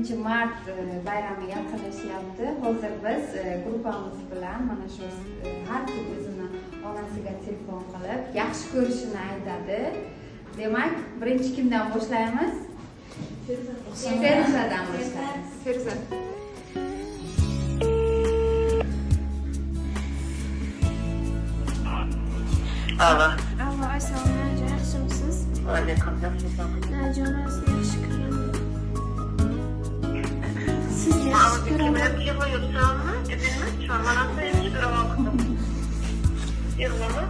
8 mart bayrami yaqinlashyapti. Hozir biz gruppamiz bilan mana shu har kim o'zini onasiga telefon qilib, yaxshi ko'rishini aytadi. Demak, birinchi kimdan boshlaymiz? Feruzadan boshlaymiz. Feruza. Alo. Alo, assalomu alaykum, yaxshimisiz? Alaykum assalom. Najon, sizni yaxshi ko'raman. Sizni yaxshi ko'raman. Yig'lama.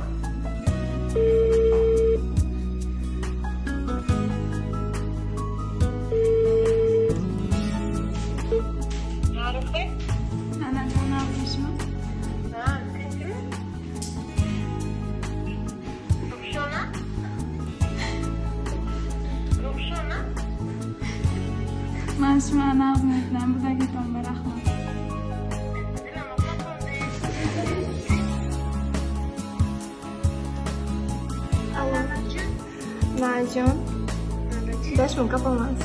Anajon, olmishmi? Ha, kim? Ruxshona? Ruxshona? Man shu ma'ni budan ketaman, rahmat. Najon, dashman kapamas.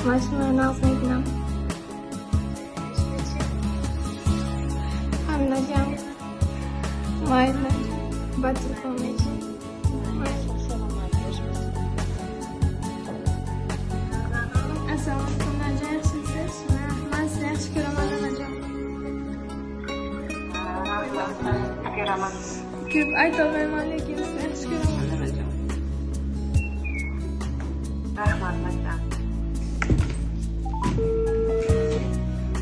Mashina nag'zmayman. Hamnajon, mayli, bat telefon. Assalomu alaykum, Najon, yaxshimisiz? Man sizni yaxshi ko'raman, Najon. Ko'raman. Ko'p aytolmayman, lekin sizni yaxshi ko'raman, Najon. Rahmat, Najon.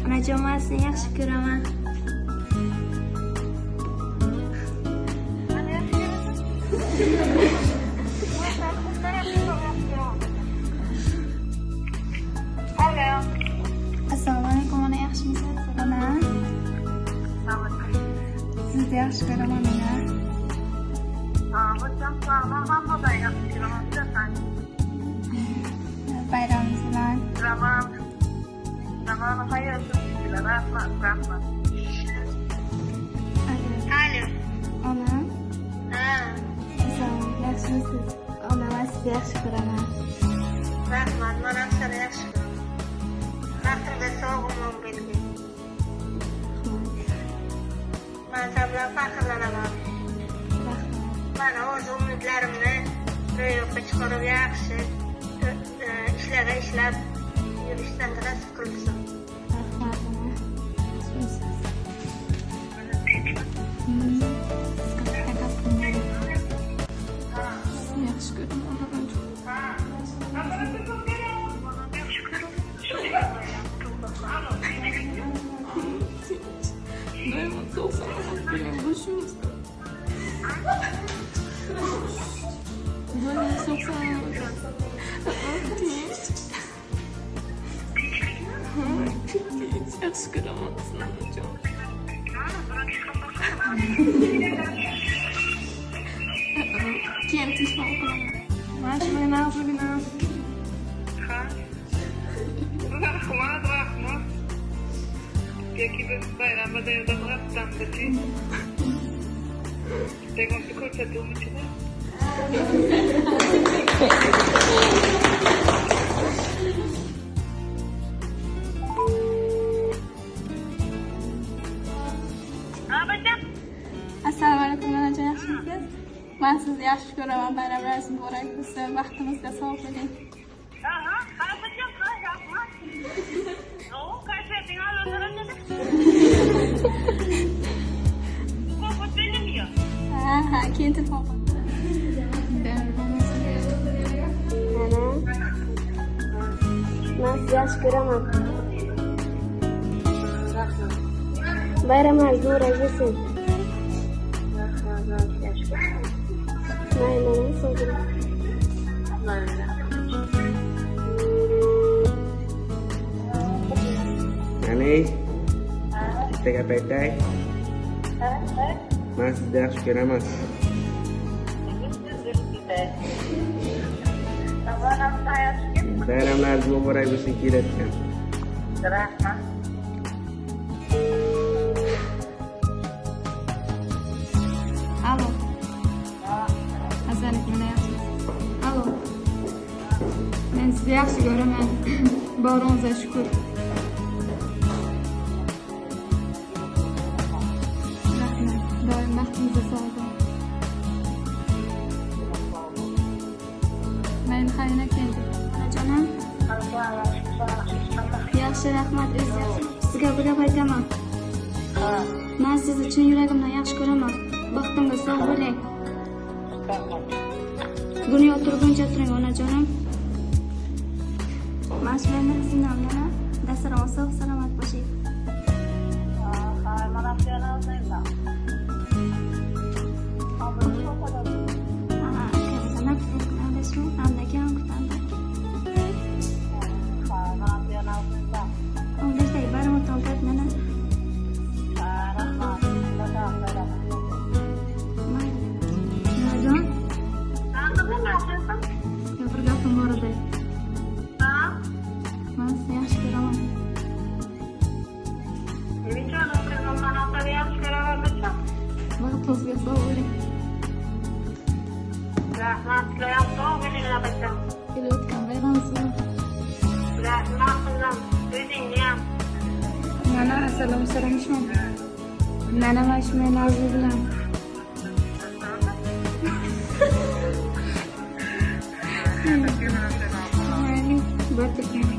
Onajon, man sizni yaxshi ko'raman. Alo. Assalomu alaykum, ona, yaxshimisiz? Ona, sizni yaxshi ko'raman, ona. Hocam, hammadan yaxshi ko'raman, bilasan. Bayramingiz bilan. Tamam. Tamam, hayırlı bilan, rahmat, rahmat. Alo. Alo. Ona, Ha, assalomu alaykum, yaxshimisiz? Ona, man sizni yaxshi ko'raman. Rahmat, men ham seni yaxshi ko'raman. Baxtimga sog' umr bergin. Rahmat. Men sen bilan faxrlanaman. Rahmat. Mana o'z umidlarimni ro'yobga chiqarib, yaxshi ishlarda ishlab yurishdan nasib qilsin. Rahmat, ona. Yaxshimisiz? Sizga bitta gapim bor edi. Sizni yaxshi ko'raman, onajon. Doimo sog' salomat bo'ling, boshimizda. Doimo sog' salomat. Tinch. Tinch, yaxshi ko'raman sizni, onajon. Keyin telefon qilaman. Mana shu nag'magina. Rahmat, rahmat. Yoki biz bayramda yo'dan Tengo ko'rsatuvchini. Assalomu alaykum, onajon, yaxshimisiz? Man sizni yaxshi ko'raman, bayramlaringiz muborak bo'lsin, baxtimizga sog' bo'ling. Aha, rahmat. Kayfiyating a'lo. Ha, keyin telefon qilaman. Ana, man sizni yaxshi ko'raman. Bayramlaringiz muborak bo'lsin. Mayli, sog' bo'ling. Nani, bitta gap aytay. Man sizni yaxshi ko'raman. Bayramlaringiz muborak bo'lsin, kelayotgan. Rahmat. Alo. Assalomu alaykum, yaxshimisiz? Alo. Men sizni yaxshi ko'raman. Boringizga shukur. Rahmat. Doim baxtingizga sog' bo'ling. Mayli, xayr aka. Onajonim. Yaxshi, rahmat. O'zingiz sizga bir gap aytaman. Men sizni chin yuragimdan yaxshi ko'raman. Baxtimga sog' bo'ling. Dunyo turguncha turing, onajonim. Mana shu meni qizimdan nana dasturxon sog' salomat bo'ling. Nanajon, bir gapim bor edi. Men sizni yaxshi ko'raman. Baxtingizga sog' bo'ling. Rahmat, sizlar ham sog' bo'linglar bacham. Kelayotgan bayramingiz bilan. Rahmat qizim, o'zingni ham. Nana, assalomu alaykum. Nana, mana shu meni Nazli bilan. Mayli, bir